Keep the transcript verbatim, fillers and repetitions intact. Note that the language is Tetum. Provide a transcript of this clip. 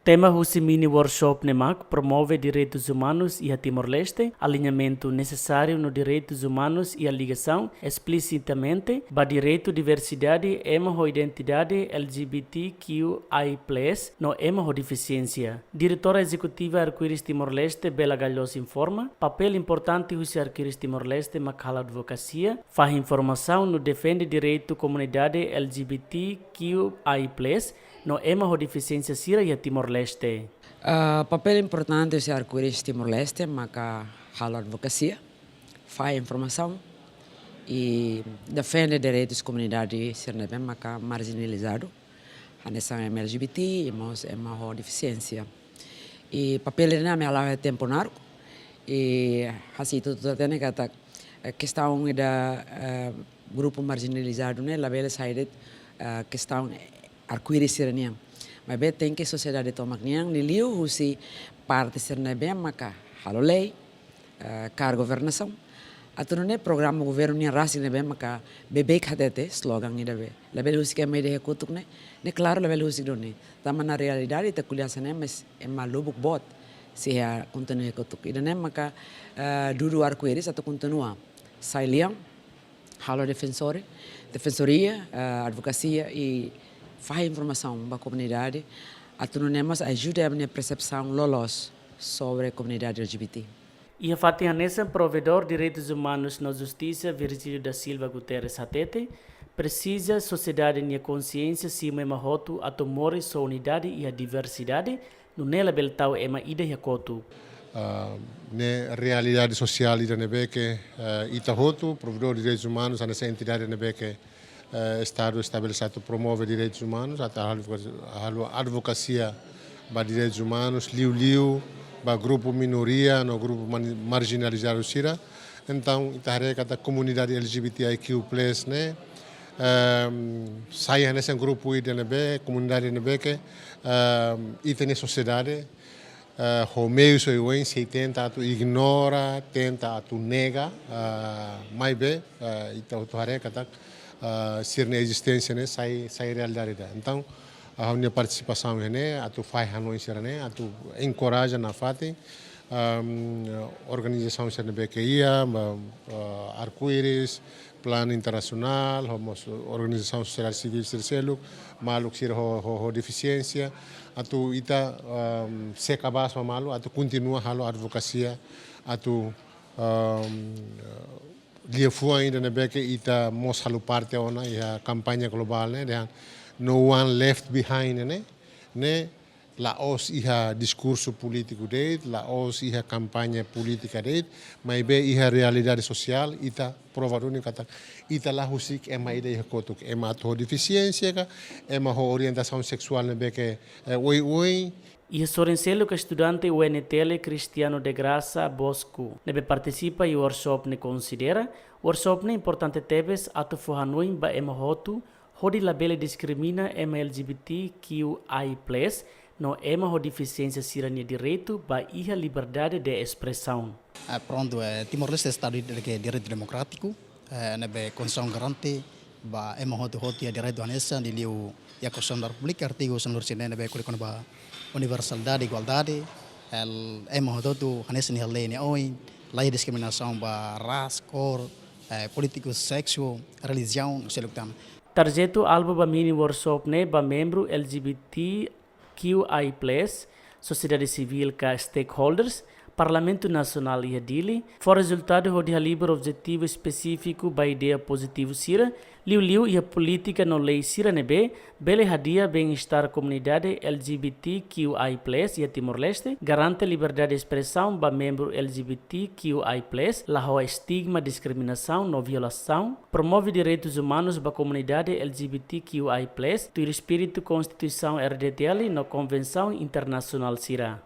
Tema husi mini workshop ne'e mak promove direitus umanus iha Timor-Leste, aliñamentu nesesáriu no direitus umanus iha ligasaun esplisitamente ba direitu diversidade ema ho identidade L G B T Q I plus no ema ho defisiénsia. Diretora Ezekutiva Arco-Íris Timor-Leste, Bela Galhos, informa, papél importante husi Arco-Íris Timor-Leste mak halo advokasia, fahe informasaun no defende direitu komunidade L G B T Q I plus no ema ho defisiénsia sira iha Timor-Leste. Ah, papél importante husi Arco-Íris Timor-Leste maka halo advokasia, fahe informasaun i defende direitus komunidade sira ne'ebé maka marjinalizadu, hanesan ema L G B T i mós ema ho defisiénsia. I papél ne'e ami hala'o iha tempu naruk, i hanesan ita hotu hatene katak, eh, kestaun ida, eh, grupu marjinalizadu ne'e labele sai de'it, eh, kestaun Arco-Íris sira-nian. Maibé tenke sosiedade tomak nian, liuliu husi parte sira ne'ebé maka halo lei, eh, kargu governasaun. Atu nune'e programa governu nian rasik ne'ebé maka beibeik hatete slogan ida be. Labele husik ema ida iha kotuk ne'e, ne'e klaru labele husik duni. Tanba iha realidade ita ko'alia hanesan ne'e, mas ema lubuk boot sei iha kontinu iha kotuk. Ida-ne'e maka, eh, dudu Arco-Íris atu kontinua sai lian, halo defensór, defensoria, eh, advokasia i fahe informasaun ba komunidade, atu nune'e mós ajuda ema nia persepsaun loloos sobre komunidade L G B T. Iha fatin hanesan, Provedór Direitus Umanus no Justisa, Virgílio da Silva Guterres, hatete, presiza sosiedade nia konsiénsia simu ema hotu atu moris ho unidade iha diversidade, nune'e labele tau ema ida iha kotuk. Ah, ne'e realidade sosiál ida ne'ebé ke, eh, ita hotu, Provedór Direitus Umanus, hanesan entidade ne'ebé ke, eh, Estadu estabelese atu promove direitus umanus, atu halo advoka-, halo advokasia ba direitus umanus, liuliu ba grupu minoria no grupu mani-, marjinalizadu sira. Entaun, ita haree katak komunidade L G B T I Q plus ne'e, ehm, sai hanesan grupu ida ne'ebé, komunidade ne'ebé ke, ehm, ita-nia sosiedade, eh, ho meius oioin sei tenta atu ignora, tenta atu nega, eh, maibé, eh, ita hotu haree katak, eh, sira-nia ezisténsia ne'e sai, sai realidade ida. Entaun, ha'u-nia partisipasaun iha ne'e atu fahe hanoin sira-ne'e, atu enkoraja nafatin, ehm, organizasaun sira ne'ebé ke iha, ba, eh, Arco-Íris, Planu Internasionál, ho mós organizasaun sosiedade sivíl sira seluk, maluk sira ho, ho, ho defisiénsia, atu ita, ehm, seka bas ba malu, atu kontinua halo advokasia, atu, ehm, liafuan ida ne'ebé ke ita mós halo parte ona iha kampaña globál ne'e, dehan No One Left Behind ne'e, ne'e la'ós iha diskursu polítiku de'it, la'ós iha kampaña polítika de'it, maibé iha realidade sosiál, ita prova duni katak ita la husik ema ida iha kotuk, ema atu ho defisiénsia ka, ema ho orientasaun seksuál ne'ebé ke, eh, oioin. Iha sorin seluk, estudante U N T L Cristiano de Graça Bosco, ne'ebé partisipa iha workshop ne'e, konsidera workshop ne'e importante tebes atu fó hanoin ba ema hotu, hodi labele diskrimina ema L G B T Q I plus no ema ho defisiénsia sira-nia direitu ba iha liberdade de espresaun. Ah, prontu, eh, Timor-Leste estadu de, de direitu demokrátiku, eh, ne'ebé Konstituisaun garante ba ema hotu-hotu iha direitu hanesan, liuliu iha Konstituisaun da Repúblika, artigu sanulu-resin-neen ne'ebé ko'alia kona-ba universalidade, igualdade, el, ema hotu-hotu hanesan iha lei nia oin, laiha diskriminasaun ba rasa, kór, eh, polítiku, seksu, relijiaun, no seluk tan. Tarjetu alvu ba mini workshop ne'e ba membru L G B T Q I plus, sosiedade sivíl ka stakeholders, Parlamentu Nasionál iha Dili, fó rezultadu hodi halibur objetivu espesífiku ba ideia pozitivu sira, liuliu iha polítika no lei sira ne'ebé bele hadi'a bem-estar komunidade L G B T Q I plus iha Timor-Leste, garante liberdade espresaun ba membru L G B T Q I plus, la ho estigma, diskriminasaun no violasaun, promove direitus umanus ba komunidade L G B T Q I plus, tuir espíritu Konstituisaun R D T L no konvensaun internasionál sira.